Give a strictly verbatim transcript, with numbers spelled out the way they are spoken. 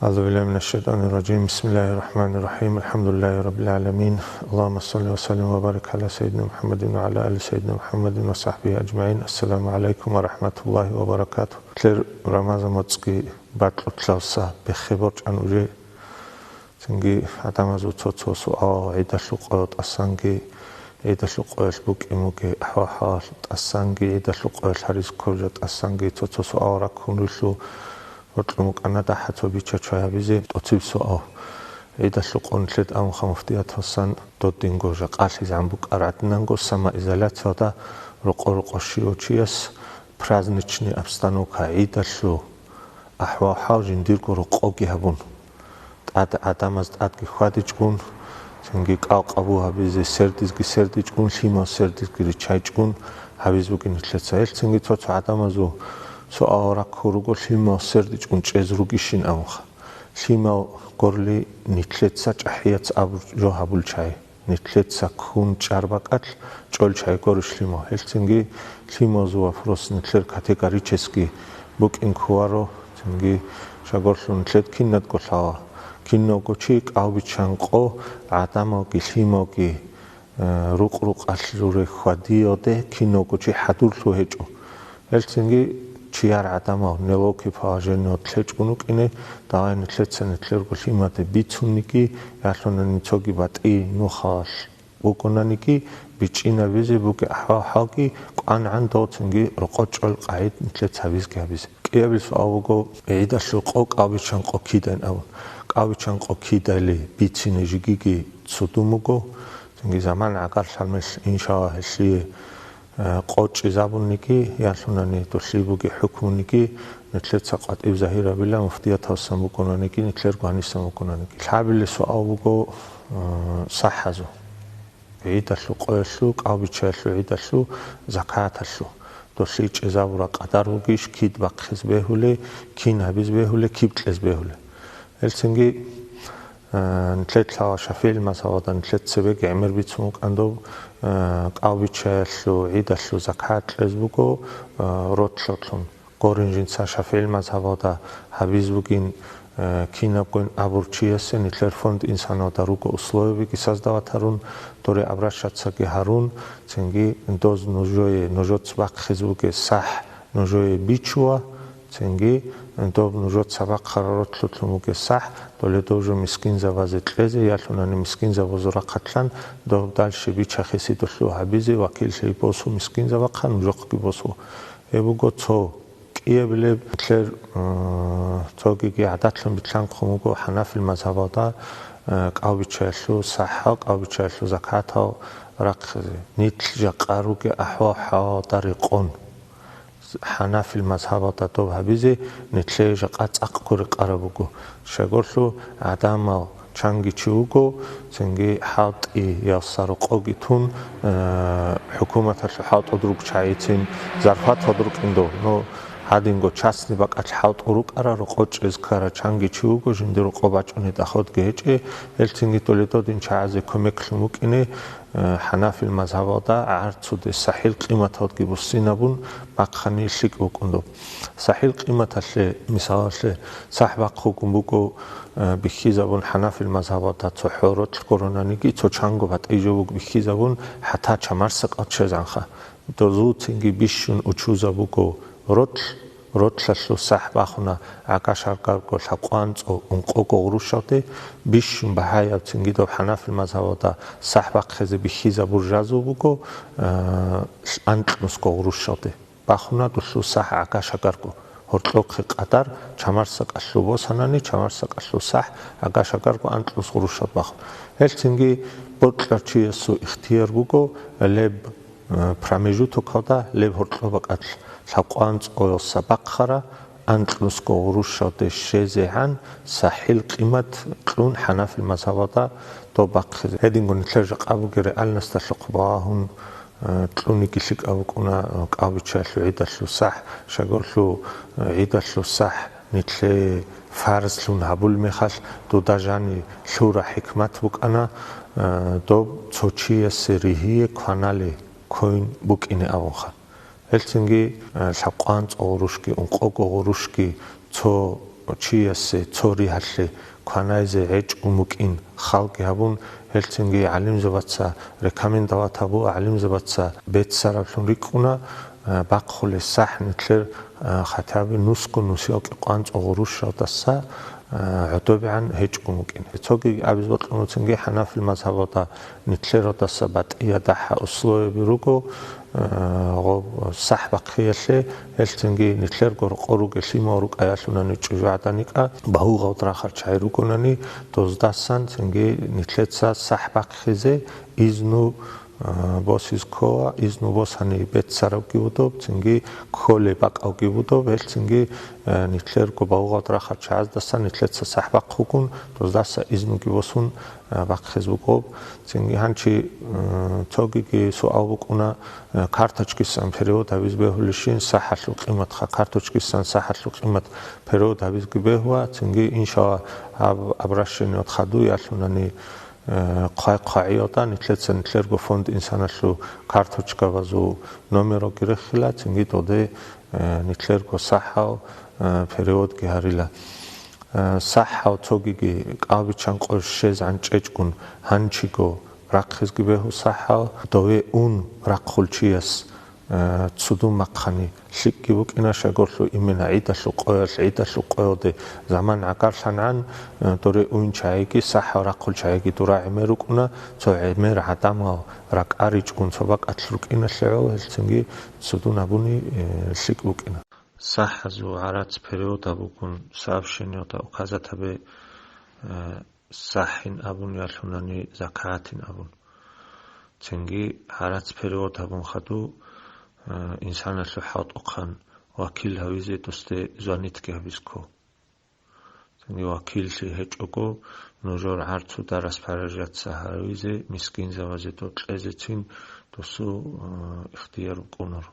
أعوذ بالله من الشيطان الرجيم. بسم الله الرحمن الرحيم. الحمد لله رب العالمين. اللهم صل وسلم وبارك على سيدنا محمد وعلى آل سيدنا محمد وصحبه أجمعين. السلام عليكم ورحمة الله وبركاته. Лъер Рамазан моцӀги бакьулъалса бехе борчӀан уже. Цинги гӀадамазул цо-цо суал, гӀидалъул къоялъ тӀасанги, гӀидалъул къоялъ букӀин бугеб ахӀвал-хӀал тӀасанги, гӀидалъул къоялъ гьаризе кколел тӀасанги цо-цо суал раккун рилълъу бокьун букӀана дагьа цо бича-чвай гьабизе. ТӀоцеб суал. ГӀидалъул къо нилъеда абунха муфтияталсан додинго жакъа лъизегӀан букӀараб гӀадинанго самоизоляциялда рокъо-рокъо щивав чияс праздничный обстановка, гӀидалъул ахӀвал-хӀал жиндирго рокъоги гьабун, тӀад гӀадамаз тӀадги хьвадичӀгун, цинги кӀал-къабул гьабизе сердизги сердичӀгун, лъимал сердизги риччайчӀгун гьабизе бугин нилъеца. Гьелцинги цо-цо гӀадамазул суал раккун руго, лъимал сердичӀгун чӀезе ругищин абунха. Лъимал гурли нилъеца чӀахӀияц абураб жо гьабулел чагӀи. Нилъеца ккун чӀараб бакӀалъ чӀолел чагӀи гурищ лъимал. Гьелцинги лъималазул вопрос нилъер категорически букӀин кколаро, цинги щайгурелъул нилъеда кинадго лъала. Кинавго чи кӀалбиччан къо гӀадамалги лъималги, э, рукъ-рукъалъуре хьвадиялде кинавго чи хӀадурлъун гьечӀо. Гьелцинги чияр гӀадамал неловкий положениялда лъечӀун рукӀине, давай нилъеца нилъерго лъимаде бицунниги, ялъунани цоги батӀи нухалъ букӀунаниги, бичӀчӀинабизе бугеб ахӀвал-хӀалги кӀванагӀан, доцинги рокъо чӀолел къагӀида нилъеца гьабизги гьабизе. КӀиабилеб суал буго, гӀидалъул къо кӀалбиччан къо кидайин абун. КӀалбиччан къо кидали бицине жигиги цӀудун буго. Цинги заман гӀагарлъараб мехалъ, иншаллагь, гьелъие, э, къо чӀезабуниги, ялъунани долъие бугеб хӀукмуниги нилъеца къватӀиб загьирабила, муфтияталсан букӀунаниги, нилъерго гьанисан букӀунаниги. Лъабабилеб суал буго, э, сахӀазул. ГӀидалъул къоялъул, кӀалбиччаялъул гӀидалъул, закаталъул. Долъие чӀезабураб къадар бугищ, кид бахъизе бегьулеб, кин гьабизе бегьулеб, киб кьезе бегьулеб? Гьелцинги, э, нилъеда лъала ШафигӀил мазгьабалда нилъеда цебеги гӀемер бицун букӀана доб, э, кӀалбиччаялъул гӀидалъул закат кьезе буго, э, ротлъалъун. Гурин жинца ШафигӀил мазгьабалда гьабизе бугин, э, кинабгойин абурав чиясе нилъер фонд Инсаналда руго условиябиги создавать гьарун, доре обращаться-ги гьарун, цинги доз нужее, нужеца бахъизе бугеб сахӀ нужее бичула, цинги доб нужеца бахъараб ротлъулъун бугеб сахӀ доле доб жо мискинзабазе кьезе, ялъунани мискинзабазул рахъалъан доб дальше бича-хисидулъул гьабизе вакиллъи босун мискинзабахъа, нужехъги босун. Гьеб буго цо. КӀиабилеб, нилъер, э, цогиги гӀадатлъун битлъанхъун буго хӀанафил мазгьабалда, э, кӀалбиччаялъул сахӀал, кӀалбиччаялъул закатал рахъизе. Нилъ жакъа ругел ахӀвал-хӀалалда рекъон, хӀанафил мазгьабалда доб гьабизе нилъее жакъа цӀакъго рекъараб буго. Щайгурлъул гӀадамал чанги чи вуго, цинги хӀалтӀиялса рокъоги тун, э, хӀукуматалъул хӀалтӀуда руго чагӀицин, зарплаталда рукӀин дов. Ну, гьадинго частный бакӀалъ хӀалтӀу рукӀара, рокъо чӀезе ккара чанги чи вуго, жиндир рокъо бачӀунеб доходги гьечӀеб, гьелцинги доле додин чагӀазе кумеклъун букӀине, э, хӀанафил мазгьабалда гӀарцуде сахӀил къиматалдги буссинабун, бахъани лъикӀ букӀун доб. СахӀил къиматалъе, мисалалъе, сахӀ бахъ бугун буго, э, бихьизабун хӀанафил мазгьабалда цохӀо ротлъ гуронаниги, цо чанго батӀи жо буго бихьизабун, хӀатта чамарсакъал чезанха. Дозул цинги бищун учузаб буго ротлъ, ротлъалъул сахӀ бахуна гӀагаш агарго лъабкъван цӀо ункъого гъурущалде, бищун багьаяб цинги доб хӀанафил мазгьабалда сахӀ бахъизе бихьизабур жазул буго, э, анкьнусго гъурущалде. Бахуна долъул сахӀ гӀагаш агарго, гьоркьохъе къадар чамарсакъалъул босанани, чамарсакъалъул сахӀ гӀагаш агарго анкьнус гъурущалде бахун. Гьелцинги бокьарав чиясул ихтияр буго, леб, э, промежутокалда, леб гьоркьоб бакӀалъ лъабкъван цӀоялса бахъара, анкьнусго гъурущалде щезегӀан сахӀил къимат кьун хӀанафил мазгьабалда доб бахъизе. Гьединго нилъер жакъа бугеб реальносталъухъ багьун, э, кьуниги лъикӀаб букӀуна, э, кӀалбиччаялъул гӀидалъул сахӀ, щайгурлъул, э, гӀидалъул сахӀ нилъее фарзлъун гьабулеб мехалъ, дуда жаниб лъугьараб хӀикмат букӀана, э, доб цо чиясе ригьие кваналеб ккойин букӀине абунха. Гьелцинги, э, лъабкъван цӀо гъурущги, ункъого гъурущги цо Чиясе цо ригьалъе кванайзе гьечӀун букӀин халги гьабун, гьелцинги гӀалимзабаца, рекомендовать гьабу гӀалимзабаца беццараблъун рикӀкӀуна, а, бахъулес сахӀ нилъер, а, хатаби нусго нусиялкьи къванцӀо гъурущалдаса, а, гӀодобегӀан гьечӀун букӀин. Цоги абиз бокьун цинги хӀанафил мазгьабалда нилъералдаса батӀияб дагьа условияби руго, а, гъоб сахӀ бахъиялъе, гьелцинги нилъерго рокъор ругел лъимал рукӀаялъунани чӀужугӀаданикӀа, багьугъалда рахъал чагӀи ругонани, доздасан цинги нилъеца сахӀ бахъизе изну, а, босиз ккола, изну босани беццаравги вудоб, цинги кколеб бакӀавги вудоб, гьелцинги, а, нилъерго багьугъалда рахъал чагӀаздасан нилъеца сахӀ бахъ бугун, доздаса изнуги босун, а, бахъиз бугоб. Цинги гьанчи, м, цогиги суал букӀуна, э, карточкисан перевод гьабиз бегьулищин сахӀалъул къиматха, карточкисан сахӀалъул къимат перевод гьабизги бегьула, цинги, иншалла, гьаб обращениялда хадуй ялъунани, э, хъвай-хъвагӀиялда нилъеца нилъерго фонд инсаналъул карточкабазул номералги рехила, цинги доде, э, нилъерго сахӀал, э, переводги гьарила. Э, сахӀал цогиги кӀалбиччан къо щвезегӀан чӀечӀгун гьанчиго рахъизги бегьу сахӀал, дове ун рахъул чияс, э, цудун бахъани лъикӀги букӀина, щайгурлъу имена гӀидалъул къоялъ, гӀидалъул къоялде заман гӀагарлъангӀан, э, доре уйин чагӀиги, сахӀал рахъул чагӀиги дура гӀемер рукӀуна, цо гӀемер гӀадамал ракӀаричӀгун цо бакӀалъ рукӀиналъе гӀоло, гьелцинги цудун абуни, э, лъикӀ букӀина. СахӀазул гӀарац перевод гьабугун сообщениялда указать гьабе, э, сахӀин абун ялъунани закагӀатин абун. Цинги гӀарац перевод гьабун хаду, э, инсаналъул хӀалтӀухъан вакил гьавизе досде звонитги гьабиз кко. Цинги вакиллъи гьечӀого, нужер гӀарцуда распоряжаться гьавизе, мискинзабазе докьезецин досул, э, ихтияр букӀунар.